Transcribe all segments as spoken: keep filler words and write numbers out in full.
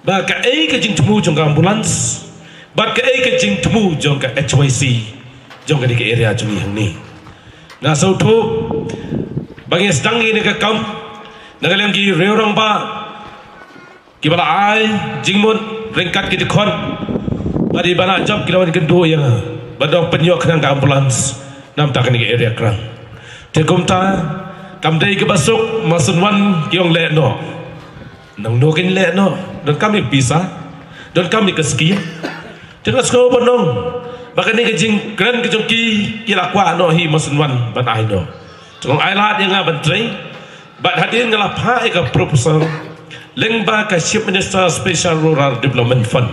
Ba kaei ka jingthmu jong ka ambulance, bad kaei ka jingthmu jong ka H Y C, jong kane ka area jong ngi hangne. Nga sngewthuh ba ngi sdang ïa kane ka kam na ka liang ki riew rangbah kiba la ai jingmut ryngkat ki dkhot, bad i ba la jop ki la wan kynduh ïa nga ba dang pynïoh khnang ka ambulance na bynta kane ka area Krang. Te kumta, kam dei kaba suk, Mawsynwan ki ong leh noh. Nangno kin leh noh? Donkam ïa ka pisa, donkam ïa ka skim. Te nga sngew ban ong ba kane ka jingkren ka jong ki, ki la kwah noh hi Mawsynwan ban ai noh. Te ong ai lad ïa nga ban trei. Bad hadien nga la phah ïa ka proposal lyngba ka Chief Minister Special Rural Development Fund.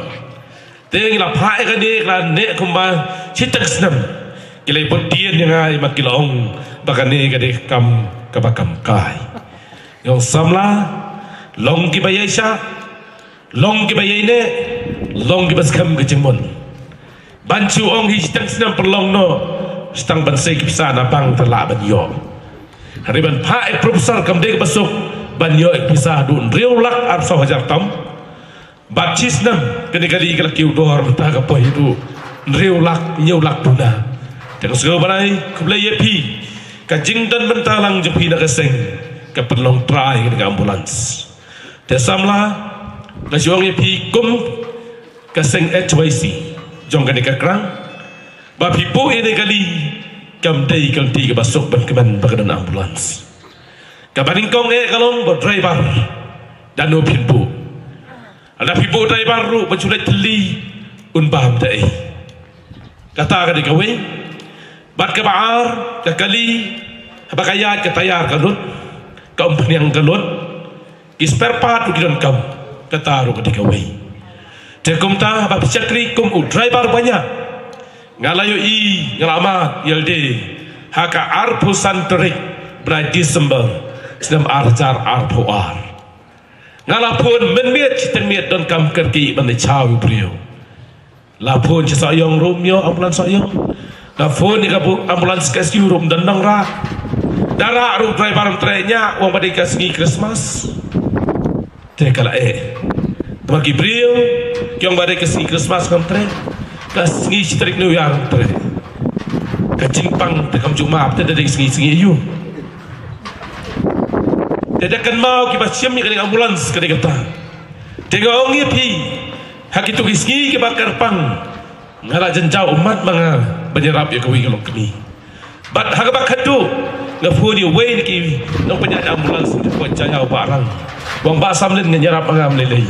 Te ngi la phah ïa kane, ka la neh kumba shiteng snem ki la bud dien ïa nga, ma ki la ong ba kane ka dei ka kam kaba kam kai. Ïa u samla, long kiba ïaishah, long kiba ïaineh, long kiba skhem ka jingmut. Ban shu ong hi shiteng snem pynlong noh, shiteng ban sei ki pisa na bank te lah ban ïoh. Hynrei ban phah ïa ka proposal kam dei kaba suk ban ïoh ïa ka pisa haduh hynriew lak arphew saw hajar tam. Bad shi snem kane ka kali ka la kiew dor mynta ka poi haduh hynriew lak, hynñiew lak duna. Te nga sngew ban ai khublei ïa phi, ka jingdon bynta lang jong phi na ka seng ka pynlong trai kane ka ambulance. Te samla, nga shu ong ïa phi kum ka seng H Y C jong kane ka Krang, ba phi buh ïa kane ka kali kam dei ka lynti kaba suk ban kmen ba ka don ambulance. Kaba nyngkong eh ka long ba u driver, dano phin buh? Lada phi buh driver ruh ban shu leit thylli, un bam da ei? Kata ka dei kawei. Bad kaba ar, ka kali, haba ka ïaid ka tayar ka lut, ka umphniang ka lut, ki spare part ruh ki donkam, kata ruh ka dei kawei. Te kumta haba phi shakri kum u driver ba ñiah, nga la ïohi, nga la mad ïalade ha ka arphew san tarik bnai December snem ar hajar arphew ar. Nga la phone mynmiet shiteng miet, donkam kyrkieh ban leit shaw ïa u briew. La phone sha Sohiong ruh ym ïoh, ambulance Sohiong. La phone ïa ka bu-, ambulance K S U ruh ym don nongrah. Da rah ruh driver ym treh, ñiah, ong ba dei ka sngi Christmas. Te ka la eh. Te ma ki briew ki ong ba dei ka sngi Christmas ngam treh, ka sngi shi tarik New Year ngam treh. Ka jingpang te kam ju map te da dei ka sngi, sngi aïu? Te da kynmaw kiba shim ïa kane ka ambulance ka dei kata. Te nga ong ïa phi, ha kito ki sngi kiba kyrpang, nga la jynjar ummat ma nga ban ïarap ïa kawei ka longkmie. Bad ha kaba khatduh, nga phone ïa uwei na ki nongpynïaid ambulance na ka pdeng jaka Bah Rang. Ong, Bah Samlin, ngan ïarap ma nga ym lei lei.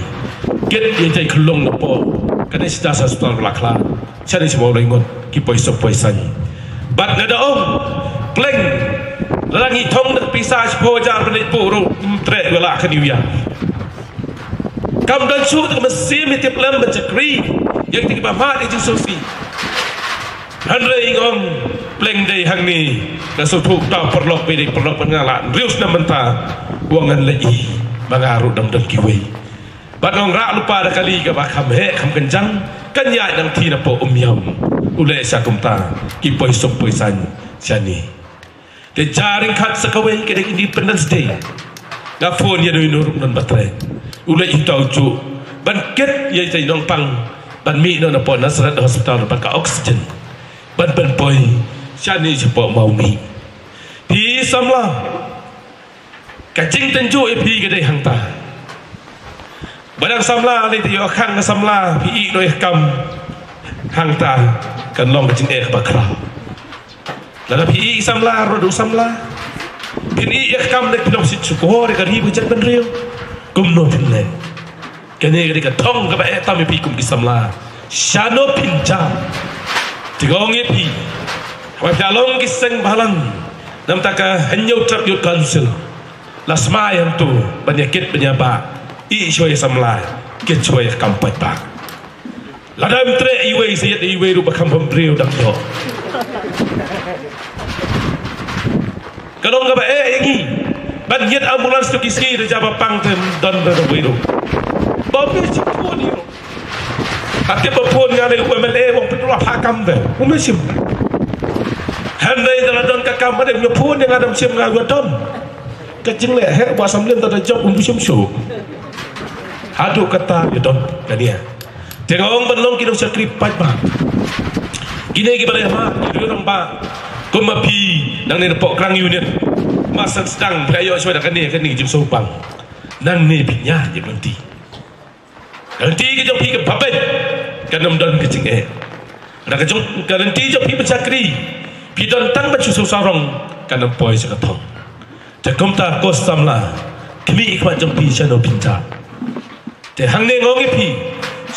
Kit ïa ita i khyllung napoh kane, sha hospital Bakla, shane sha Mawlai ngut, ki poi suk poi saiñ. Bad nga da ong, pleng, lada ngi thong da ka pisa shiphew hajar ban leit buh ruh, ym treh ïa la ka New Year. Kam don shuh te ka mynsiem ïa tip lem ban shakri ïa kita kiba mad ïa ka jingsngewsih. Hynrei nga ong, pleng dei hangne, nga sngewthuh uta u paralok ba dei paralok ba nga la hynriew snem mynta, u ong ngan leit hi, ma nga ruh dang don kiwei. Bad nga ong, rah lypa da ka kali kaba kham heh kham kynjang, kan ïaid nangta napoh Umiam. U leh sha kumta, ki poi suk poi saiñ shane. Te ja ryngkat sa kawei, ka dei Independence Day. Nga phone ïa uno uno ruh ym don ba treh. U leit hi uta u juh ban kit ïa ita i nongpang ban mih noh napoh Nazareth Hospital bad ka oxygen ban pynpoi shane shapoh Mawmih. Phi samla, ka jingtynjuh ïa phi ka dei hangta. Ba dang samla lei te ïoh khang ka samla, phi ïeh noh ïa ka kam, hangta kan long ka jingeh kaba khraw. Lada phi ïeh samla, ruh u samla, phin ïeh ïa ka kam, lada phi long shit shukor ïa ka ri bad ka jaitbynriew, kumno phin leh? Kane ka dei ka thong kaba eh tam ïa phi kum ki samla. Shano phin jam? Te nga ong ïa phi, haba phi la long ki seng bhalang, namar ka Hynñiewtrep Youth Council, la smai hangto ban ïa kit ban ïa bah. Ïeh shuwa ïa samla, kit shuwa ïa ka kam paidbah. Lada ym treh iwei, sa ïeit iwei ruh ba kham bymdriw dang ïoh. Ka long kaba eh ïa ngi ban ïeit ambulance to ki sngi, da jaba pang te ym don da wei ruh. Ba ym shim phone ïa u. Ka tip ba phone ïa u M L A, u ong pynlong ha kam te, um shim. Hynrei da la don ka kam ba dei u phone ïa nga, da ym shim, nga u don. Ka jingleh heh Bah Samlin, da da jop um shim shuh. Haduh katta ïa don kane. Te nga ong ban long ki nongshakri paidbah, kine kiba la ïa mad ki riew rangbah kum ma phi nangne napoh Krang Unit, ma sdang phi la ïoh shuwa da kane, kane ka jingsngewbang. Nangne phi ñiah ïa ka lynti. Ka lynti ka jong phi kaba beit kan ym don ka jingeh. Na ka jong ka lynti jong phi ban shakri, phi don tang ban shu sngewsarong, kan ym poi sha ka thong. Te kumta ko samla, khmih ïa ka khmat jong phi shano phin jah. Te hangne nga ong ïa phi,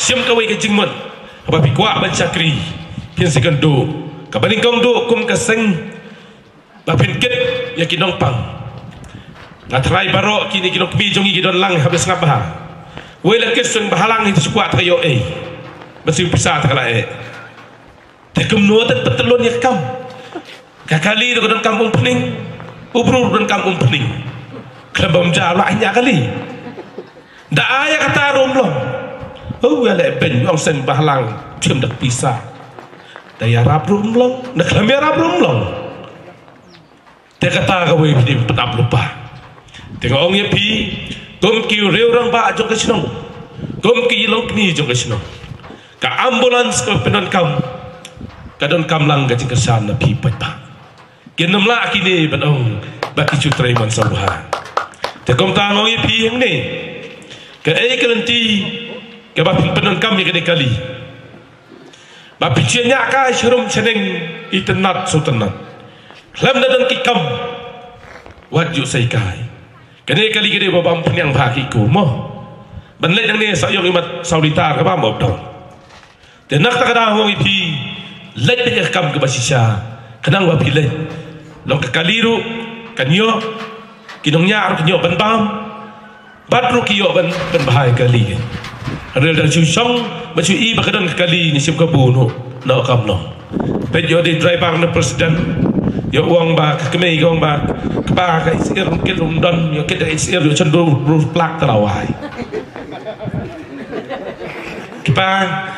shim kawei ka jingmut, haba phi kwah ban shakri, phin sa ïakynduh kaba nyngkong duh kum ka seng ba phin kit ïa ki nongpang. Nga tharai baroh kine ki nongkmie jong ngi ki don lang haba sngap bha. Wei la kit seng bhalang hi, te shu kwah te ka ïoh ei, ba siew pisa te ka la eh. Te kumno te pyntylun ïa ka kam? Ka kali ruh ka donkam umphniang, u briew ruh donkam umphniang. Khlem bym jah la ïa kali. Da ai ïa kata ruh ym long. Oh, ïa leh beiñ ong seng bhalang shim da ka pisa. Da ïarap ruh ym long, da khlem ïarap ruh ym long. Te kata kawei phi dei ban pyndap lypa. Te nga ong ïa phi, kum ki riew rangbah jong ka shnong, kum ki longkmie jong ka shnong, ka ambulance kaba phi donkam, ka donkam lang ka jingkyrshan na phi paidbah. Kin ym lah kine ban ong ba ki shu trei mansawbha. Te kumta nga ong ïa phi hangne, kaei ka lynti kaba phin pyndonkam ïa kane ka kali? Ba phi shu ñiah kai sharum shaneng, itynnat sutynnat. Khlem da don ki kam, wat ju sei kai. Kane ka kali ka dei ba bam pynïang bha ki ku mo. Ban leit nangne sa ïoh imat saw litar kaba mo dong. Te na kata ka daw nga ong ïa phi, leit beit ïa ka kam kaba shisha, khnang ba phi leit, long ka kali ruh kan ïoh, ki nongñiah ruh kan ïoh ban bam. Bad ruh ki ïoh ban, ban bha ïa ka kali. Hynrei lada shu shong ba shu i ba ka don ka kali, ngi shim kabu noh, noh kam noh. Peit ïoh dei driver ne president, ïoh ong ba ka kmie ka ong ba, kpa ka isir ym kit ym don, ïoh kit ka isir ïoh chen ruh, ruh plak tara wai. Kpa,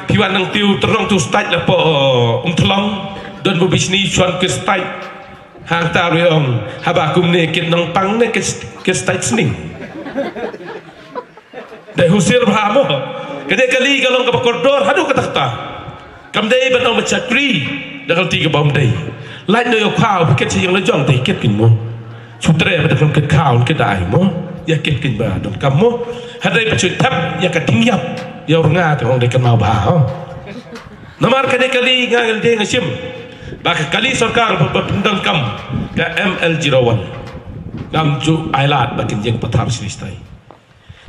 phi wan nang tiew tyrong tu stage la poh Umthlong, don bu bishni shuan kit stage. Hangta ruh ong, haba kumne kit nongpang ne kit, kit stage sning. Dei husir bha mo. Ka dei kali ka long kaba kordor haduh katta katta. Kam dei ban ong ban shakri da ka lynti kaba ym dei. Lait noh ïa u khaw, phi kit sha ïing la jong te kit kin mo. Shu treh ba da khlem kit khaw kit da ai mo. Ïa kit kin ba donkam mo. Hynrei ba shu thep ïa ka thing ïap, ïa u rnga te ong dei kynmaw bha ho. Namar kane kali nga ngi dei nga shim ba ka kali sorkar ba, ba pyndonkam ka M L zero one. Ngam ju ai lad ba kin ïeng pathar shisha.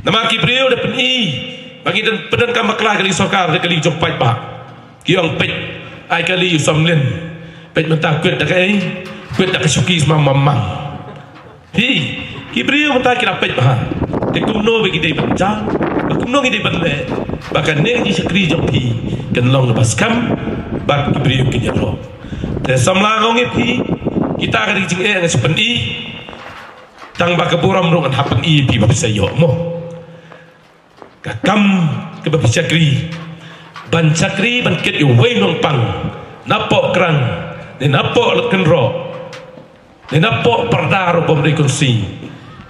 Namar ki briew da pyni ba ngi don pyndonkam bakla kali sorkar, da kali jong paidbah. Ki ong peit, ai kali u Samlin. Peit mynta kwit da kaei, kwit da ka shuki sma mamang. Phi, ki briew mynta ki la peit bha. Te kumno ba ngi dei ban jam, ba kumno ngi dei ban leh ba kane ka jingshakri jong phi kan long kaba skhem bad ki briew kin ïaroh. Te samla nga ong ïa phi, kita ka dei ka jingeh nga sa pyni. Tang ba ka burom ruh ngan hap pyni ïa phi ba phi sa ïoh mo. Ka kam kaba phi shakri, ban shakri ban kit ïa uwei u nongpang napoh Krang, ne napoh Laitkynroh, ne napoh Pyrda ruh bym dei kongsi.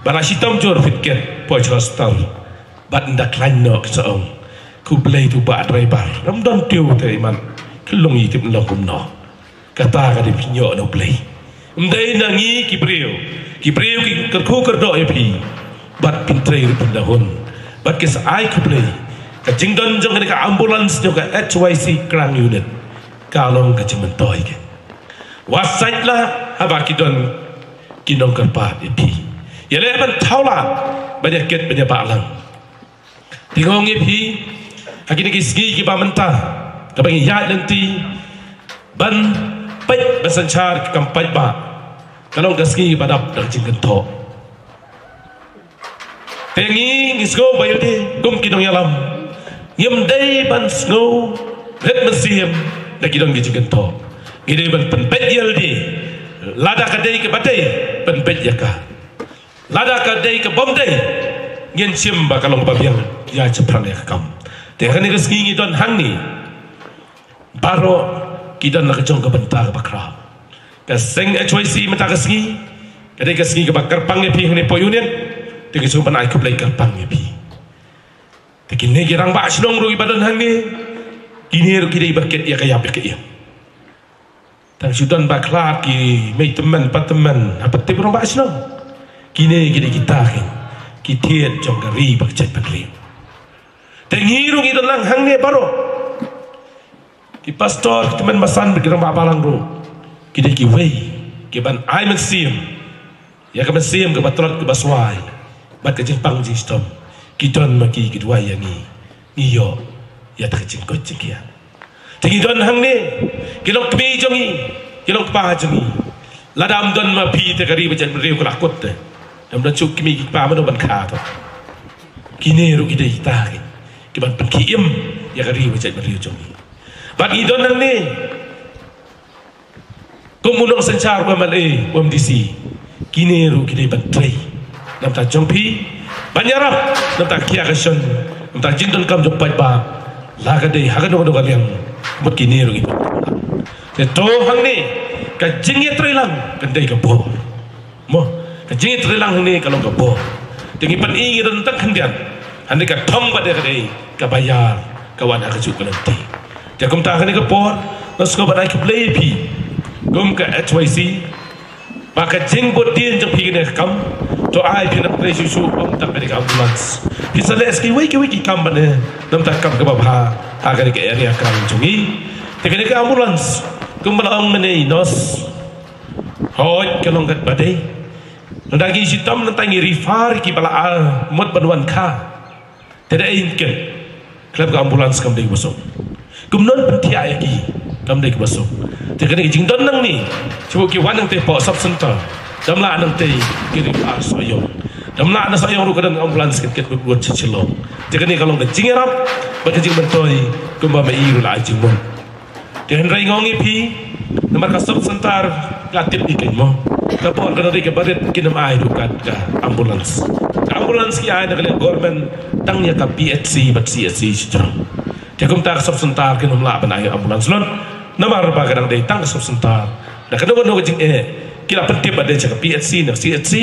Ba la shitom jur phin kit, poi sha hospital. Bad ynda khlaiñ noh kin sa ong, khublei tu bah driver, ym don tiew te imat, khlung ïa tip long kumno. Kata ka dei pynïoh na U Blei. Ym dei na ngi ki briew. Ki briew ki kyrkhu kyrdoh ïa phi. Bad phin trei ruh phin da hun. Bad ki sa ai khublei. Ka jingdon jong kane ka ambulance jong ka H Y C Krang Unit ka long ka jingmyntoi ka. Wat sait lah haba ki don ki nongkyrpad ïa phi. Ïaleh ban thaw lad ban ïa kit ban ïa bah lang. Te nga ong ïa phi, ha kine ki sngi kiba mynta, kaba ngi ïaid lynti ban peit ban synshar ki kam paidbah, ka long ka sngi ba dap da ka jingkynthoh. Te ngi, ngi sngew ba ïalade kum ki nongïalam, ngim dei ban sngew rit mynsiem da ki don ki jingkynthoh. Ngi dei ban pynbeit ïalade, lada ka dei kaba dei, pynbeit ïa ka. Lada ka dei ka bym dei, ngin shim ba ka long ba biang ïa shaphrang ïa ka kam. Te ha kane ka sngi ngi don hangne baroh ki don la ka jong ka bynta kaba khraw. Ka seng H Y C mynta ka sngi ka dei ka sngi kaba kyrpang ïa phi hangne poh unit. Te ngi shu ban ai khublei kyrpang ïa phi. Kine ki rangbah shnong ruh kiba don hangne, kine ruh ki dei ba kit ïa ka ïap ïa ka im. Tang shu don ba khlad ki mei tymmen pat tymmen ha pat tip rangbah shnong. Kine ki dei kita ki, ki thied jong ka ri bad ka jaitbynriew. Te ngi ruh ngi don lang hangne baroh. Ki pastor, ki tymmen basan bad ki rangbah balang ruh, ki dei kiwei kiban ai mynsiem ïa ka mynsiem kaba tlot kaba swai bad ka jingpang jingshitom. Ki don ma ki, ki duwai ïa ngi, ngi ïoh ïa ka jingkoit jingkhiah. Te ngi don hangne, ki long kmie jong ngi, ki long kpa jong ngi. Lada ym don ma phi te ka ri bad jaitbynriew ka la kut te. Ym don shuh kmie ki kpa, mano ban kha to? Kine ruh ki dei kita ki, kiban pynkhie im ïa ka ri bad jaitbynriew jong ngi. Bad ngi don hangne kum u nongsynshar, u MLA, u MDC. Kine ruh ki dei ban trei na bynta jong phi, ban ïarap na bynta ka khia ka shon, na bynta ka jingdonkam jong u paidbah, la ka dei ha kano kano ka liang. Mut kine ruh ki dei ban trei. Te to hangne, ka jingïatreilang kan dei ka bor. Mo, ka jingïatreilang hangne ka long ka bor. Te ngi pyni ngi don tang khyndiat. Hangne ka thong ba dei ka dei kaba ïar, ka wan ha kajuh ka lynti. Te kumta kane ka por, nga sngewbha ban ai khublei ïa phi kum ka H Y C ba ka jingbud dien jong phi kane ka kam. To ai phi nang trei shuh shuh, ym tang kane ka ambulance. Phi sa leh sa kiwei kiwei ki kam bad ne, na bynta ka kam kaba bha ha kane ka area Krang jong ngi. Te kane ka ambulance, kumba la ong mynne i nurse, hooid, ka long katba dei. Nangta ngi shitom, nangta ngi refer ïa ki ba la, ah, mut ban wan kha. Te da ei ngin kit? Khlem ka ambulance kam dei kaba suk. Kumno pynthiah ïa ki kam dei kaba suk. Te kane ka jingdon nangne, shu ki wan nangtei hapoh sub center. Dam lah nangtei ki refer Sohiong. Dam lah na Sohiong ruh ka don ambulance kit kit bad bad sha Shillong. Te kane ka long ka jingïarap bad ka jingmyntoi kumba ma i ruh la ai jingmut. Te hynrei nga ong ïa phi, namar ka sub center, ka tip ïa ki mo. Ka bor ka dei kaba rit, kin ym ai ruh ka, ka ambulance. Ka ambulance ki ai na ka liang government tang ïa ka P H C bad C H C shajrong. Te kumta ka sub center kin ym lah ban ai ambulance lut. Namar ba ka dang dei tang ka sub center. Da kano kano ka jingeh, ki la pyntip ba dei sha ka P H C ne ka C H C,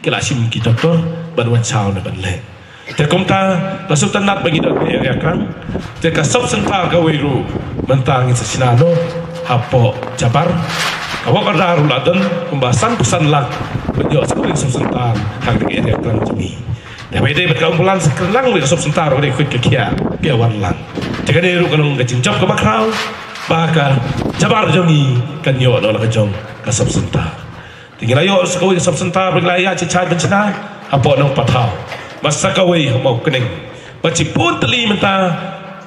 ki la shim ki doktor ban wan shaw ne ban leh. Te kumta, la shu tynnat ba ngi don ha area Krang. Te ka sub center kawei ruh, mynta ngin sa shna noh hapoh Jabar. Ka work order ruh la don, kumba sanphew san lak, ban ïoh sa kawei sub center ha ka area Krang jong ngi. Te ba dei bad ka ambulance, ka lang ka sub center ruh dei khuid ka khia, ka wan lang. Te kane ruh ka long ka jingjop kaba khraw ba ka Jabar jong ngi kan ïoh noh la ka jong ka sub center. Te ngi la ïoh sa kawei ka sub center ba ngi la ïa shah shah ban shna hapoh Nongpathaw. Bad sa kawei ha Mawkneng. Bad shibun tylli mynta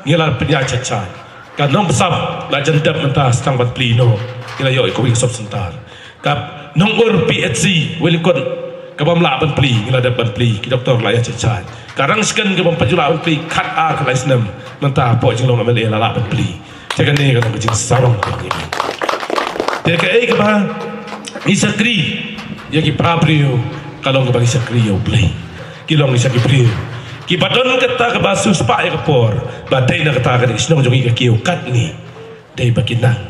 ngi la pynïa shah shah. Ka Nongbsap la jan dep mynta, sa tang ban plie noh. Ngi la ïoh ïa kawei ka sub center. Ka Nongur P H C Wellingkot, kaba ym lah ban plie, ngi la dep ban plie. Ki doktor la ïa shah shah. Ka Rangshken kaba ym pat ju lah ban plie, khat ar khatlai snem mynta hapoh jinglong M L A la lah ban plie. Te kane ka long ka jingsarong ka ngi. Te kaei kaba ngi shakri ïa ki para briew, ka long kaba ngi shakri ïa U Blei. Ki long ngi shakri briew kiba don kata kaba sngewspah ïa ka por ba dei na kata ka dei shnong jong ngi ka kiew katne. Dei ba ki nang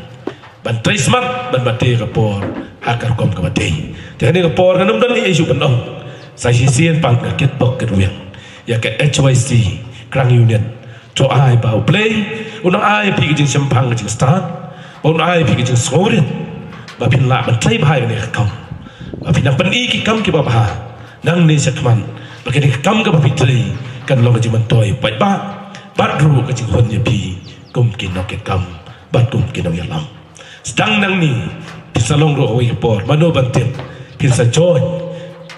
ban trei smat ban bad dei ka por ha ka rukom kaba dei. Te kane ka por kan ym don ei ei shuh ban ong. Sa shisien pat nga kitbok kitrwiang ïa ka H Y C Krang Unit. To ai ba U Blei un nang ai phi ka jingshemphang ka jingstad, ba un ai phi ka jingsngewrit, ba phin lah ban trei bha ïa kane ka kam, ba phin nang pyni ki kam kiba bha nangne shakhmat, ba kane ka kam kaba phi trei kan long ka jingmyntoi paidbah bad ruh ka jinghun ïa phi kum ki nongkitkam bad kum ki nongïalam. Sdang nangne phin sa long ruh ha kawei ka por, mano ban tip, phin sa join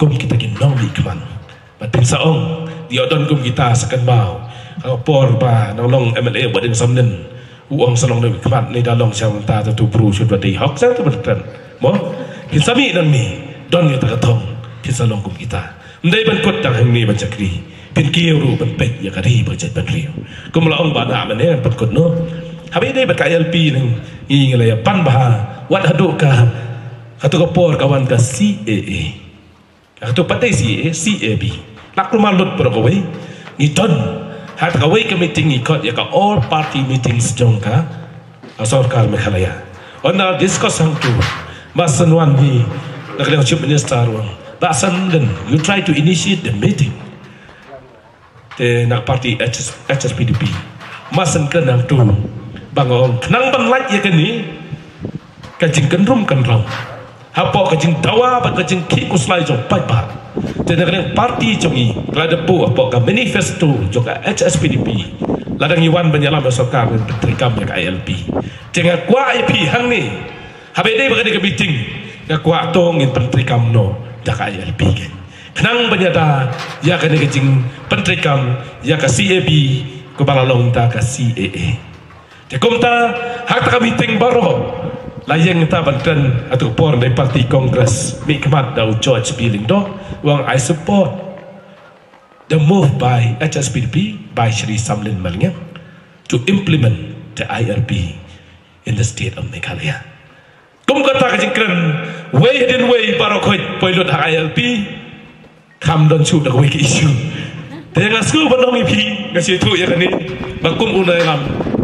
kum kita ki nongmihkhmat. Bad phin sa ong, ïoh don kum kita sa kynmaw ha ka por ba nang long M L A u Bah Dieng Samlin, u ong sa long na khmat ne da long sha mynta, ta tu bru shu ba dei hok sha tu ban kren. Mo, phin sa mih nangne, don kita ka thong, phin sa long kum kita. Ym dei ban kut tang hangne ban shakri, phin kiew ruh ban peit ïa ka ri bad ka jaitbynriew. Kum la ong Bah Nah mynne, ban kut noh. Haba ïadei bad ka I L P nang, ngi ngi la ïa pan bha wat haduh ka, kato ka por ka wan ka C A A. Kato pat dei C A A, C A B. La kulmar lut baroh kawei. Ngi don ha kawei ka meeting ngi khot ïa ka all party meetings jong ka, ka sorkar Meghalaya. Haba discuss hangto, Bah San wan hi na ka liang Chief Minister, u ong, Bah San, then you try to initiate the meeting. Te na ka party H S, H S P D P, ma sngewkren hangtu ba nga ong khnang ban lait ïa kane ka jingkynrum kynraw hapoh ka jingdawa bad ka jingkhih khuslai jong paidbah. Te na ka liang party jong ngi ka la da buh hapoh ka manifesto jong ka H S P D P, lada ngi wan ban ïalam ïa sorkar, ngin pyntreikam ïa ka I L P. Te nga kwah ïa phi hangne, haba ïadei bad kane ka meeting, nga kwah to ngin pyntreikam noh da ka I L P keiñ, khnang ban ïada ïa kane ka jingpyntreikam ïa ka C A B kaba la long da ka C A A. Te kumta, ha kata ka meeting baroh la ïeng ta ban kren ha tu ka por, dei party Congress mihkhmat da u George B Lyngdoh, u ong, "I support the move by H S P D P, by Shri Samlin Malngiang, to implement the I L P in the state of Meghalaya." Kum kata ka jingkren, wei hadien wei baroh khoit poi lut ha I L P, kam don shuh da kawei ka issue. Te nga sngew ban ong ïa phi, nga sngewthuh ïa kane, ba kum u nongïalam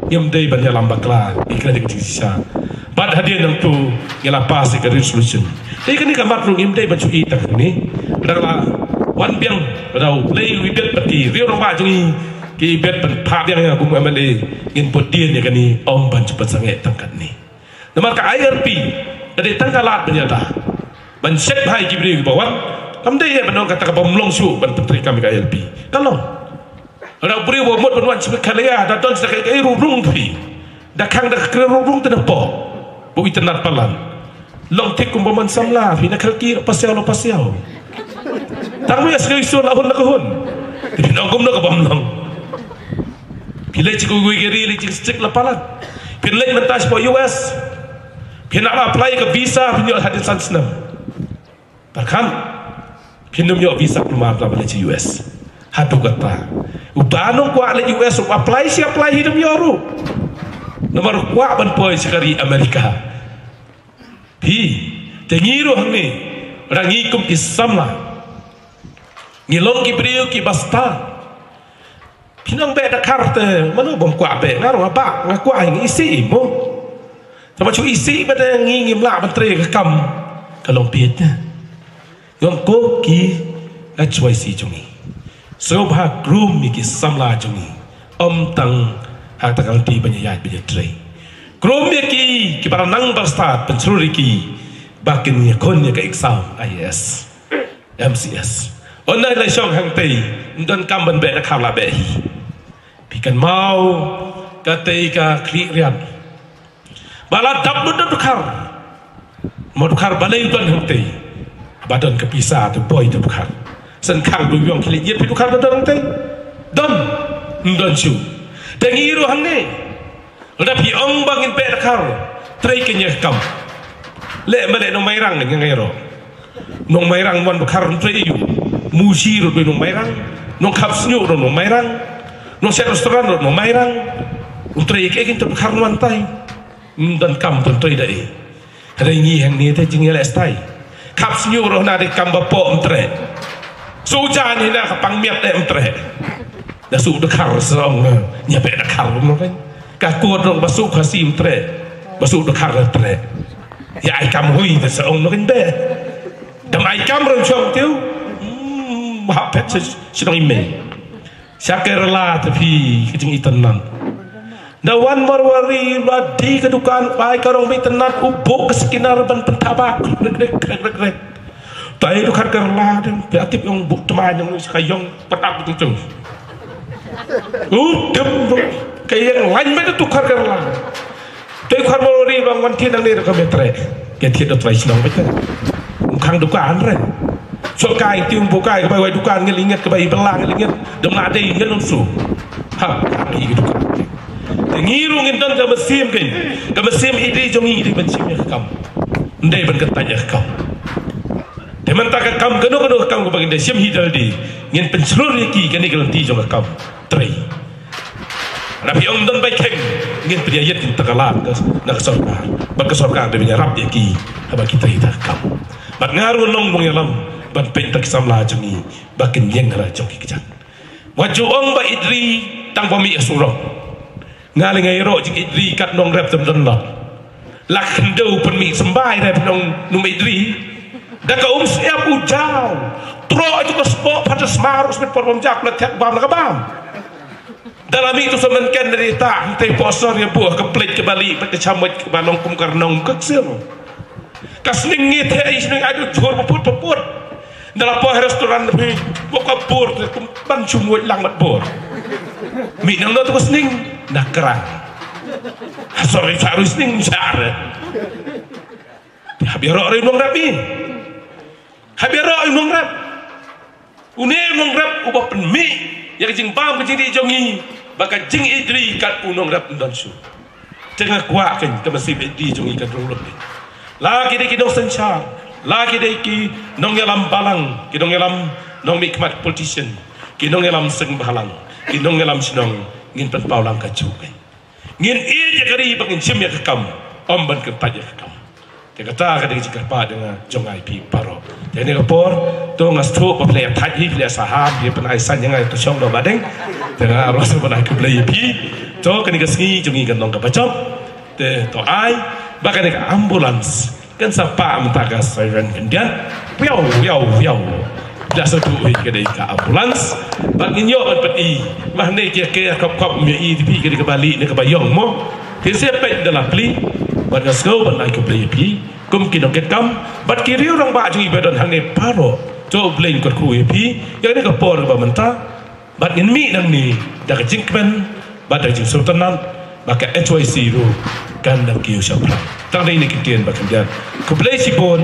ngim dei ban ïalam bakla, ngi kren da ka jingshisha. Bad hadien nangtu ngi la pass ïa ka resolution. Te kane ka mat ruh ngim dei ban shu ïeh tang kane. Lada la wan biang, lada U Blei u ibit bad ki riew rangbah jong ngi ki ibit ban phah biang ïa nga kum M L A, ngin bud dien ïa kane, ym ban shu pynsangeh tang katne. Namar ka I L P ka dei tang ka lad ban ïada, ban shet bha ïa ki briew kiba wan. Kam dei ïa ban ong kata kaba ym long shuh ban pyntreikam ïa ka I L P. Ka long. Lada u briew ba mut ban wan sha Meghalaya, da don sha kaei kaei ruh rung phi. Da khang da kren ruh rung te na pdeng ba u itynnad palat. Long thik kumba mon samla phi, na khalki ruh pasiaw la pasiaw. Tang ba ïa sngewsih la hun la ka hun. Te phin ong kumno kaba ym long. Phi leit sha kiwei ki ri, leit sha ki state la palat. Phin leit mynta shapoh U S, phin hap apply ka visa, phin ïoh hadien san snem. Bad khan phin ym ïoh visa kulmar ba leit sha U S. Haduh katta, uba nongkwah leit U S, u apply shi apply hi, ym ïoh ruh. Namar u kwah ban poi sha ka ri America. Phi, te ngi ruh hangne, lada ngi kum ki samla ngi long ki briew kiba stad, phin ong beh da khar te mano bym kwah beh, nga ruh nga bah, nga kwah, ngi isih mo. Tangba shu isih bad ngi ngim lah ban trei ka kam, ka long bieit. Ïa ko ki H Y C jong ngi, sngewbha krum ïa ki samla jong ngi, ym tang ha kata ka lynti ban ïaid ban ïatrei. Krum ïa ki kiba la nang ba stad, pynshlur ïa ki ba kin ïakhun ïa ka exam I A S, M C S. Ynda la shong hangtei, ym don kam ban beh da khar, la beh hi. Phi kynmaw katei ka khlieh riat ba la dap lut da dkhar. Mo dkhar balei u don hangtei? Ba don ka pisa te poi da dkhar. Shen khang dewïong khlieh riat, phi, dkhar ba don hangtei? Don? Ym don shuh. Te ngi ruh hangne, lada phi ong ba ngin beh dkhar, trei keiñ ïa ka kam. Leh ma leh, nong Mairang nga ngai ruh. Nong Mairang wan dkhar, ym trei aïu? Mushi ruh dei nong Mairang. Nong khap shñiuh ruh nong Mairang. Nong shet restaurant ruh nong Mairang. Ym trei ïa kaei keiñ, te dkhar wan tai. Ym don kam, te trei da ei? Hynrei ngi hangne te jingïaleh stai. Khap shñiuh ruh na dei kam ba poh, ym treh. Shu jan hi na ka pang miat te ym treh. Da shu dkhar sa ong, ïa beh dkhar ruh nong keiñ. Ka kot ruh ba shu Khasi ym treh, ba shu dkhar ruh treh. Ïa ai kam hui te sa ong nong keiñ beh. Dam ai kam ruh shong tiu. Hmm, hap phet sa shnong i mei. Sha Kerala te phi, ka jingitynnad. Da wan Marwari ba die ka dukan, bai ka rong ba itynnad, u buh ka scanner ban pynthaba, krek, krek, krek, krek, krek. Tai dkhar Kerala te, phi tip ïong buh thymmai ïong sha ka ïong, pat ap tung tung. U dem ka ïeng lain bad dkhar Kerala. Te dkhar Marwari ba wan thied nangne ruh kam treh. Ka thied da trai shnong bad te. Ym khang dukan re. Shu kai tieng buh kai, ka bai wai dukan ngi lynget, ka bai bylla ngi lynget. Dam la dei ngi nong su. Ha, ha, i dukan. Te ngi ruh ngin don ka mynsiem keiñ. Ka mynsiem hi dei jong ngi, dei ban shim ïa ka kam. Ym dei ban kyntait ïa ka kam. Te mynta ka kam kano kano ka kam kaba ngin da shim hi da lade, ngin pynshlur ïa ki, kane ka lynti jong ka kam trei. Lada phi ong ym don bai kheiñ, ngin pynïaid ïa ki, ta ka lad na ka sorkar. Bad ka sorkar dei ban ïarap ïa ki haba ki trei ta ka kam. Bad nga ruh nong nongïalam ban peit ta ki samla jong ngi ba kin ïeng ha la jong ki kjat. Wat ju ong ba ïeit ri tang ba mih ha surok. Nga lei nga ïaroh jingïeit ri kat nongrep te ym don lot. La khyndew pynmih symbai re pynong num ïeit ri. Da ka um shyiap u jaw. Tro ai tu ka sbo pha ta sma ru sbit por bam jak la thek bam la ka bam. Da la mi tu sa man ken dari ta te po sor ya buh ka plek ka bali pat ka chamot ka banong kum ka rnong ka ksir. Ka sning ngi te ai sning ai tu jhur paput paput. Da la po restaurant phi bo ka bur te kum ban chu muat lang mat bur. Mi nang no tu ka sning na krang. Sorry, sa ru sning sa re. Hap ïaroh ïa u nongrep i. Hap ïaroh ïa u nongrep. Une u nongrep uba pynmih ïa ka jingbam ka jingdih jong ngi, ba ka jingïeit ri kat u nongrep ym don shuh. Te nga kwah kein ka mynsiem ïeit ri jong ngi kan rung lut. La ki dei ki nongsynshar, la ki dei ki nongïalam balang, ki nongïalam nongmihkhmat politician, ki nongïalam seng bhalang, ki nongïalam shnong, ngin pynpaw lang kajuh kein. Ngin ïeit ïa ka ri ba ngin shim ïa ka kam, ym ban kyrpad ïa ka kam. Te kata ka dei ka jingkyrpad jong nga, jong nga ïa phi baroh. Te kane ka por, to nga sngewthuh ba phi la ïa thait hi, phi la ïa saham, phi la ïa pynaisan ïa nga ïa to shong doh ba deng. Te nga ruh sngewbha ban ai khublei ïa phi. To kane ka sngi jong ngi kan long kaba jop. Te to ai ba kane ka ambulance kan sa pah mynta ka siren khyndiat. Wiaw, wiaw, wiaw. Phi la sa duh hi ka dei ka ambulance. Bad ngin ïoh ban pyni. Ba hangne ki ïa ker khop khop ym ïohi te phi ka dei kaba lieh ne kaba ïong mo. Te sa peit da la plie. Bad nga sngew ban ai khublei ïa phi kum ki nongkitkam bad ki riew rangbah jong ngi ba don hangne baroh. To U Blei un kyrkhu ïa phi ïa kane ka por kaba mynta. Bad ngin mih nangne da ka jingkmen bad da ka jingsngewtynnat ba ka H Y C ruh kan da kiew shaphrang. Tang dei ne ki ktien ba khyndiat. Khublei shibun.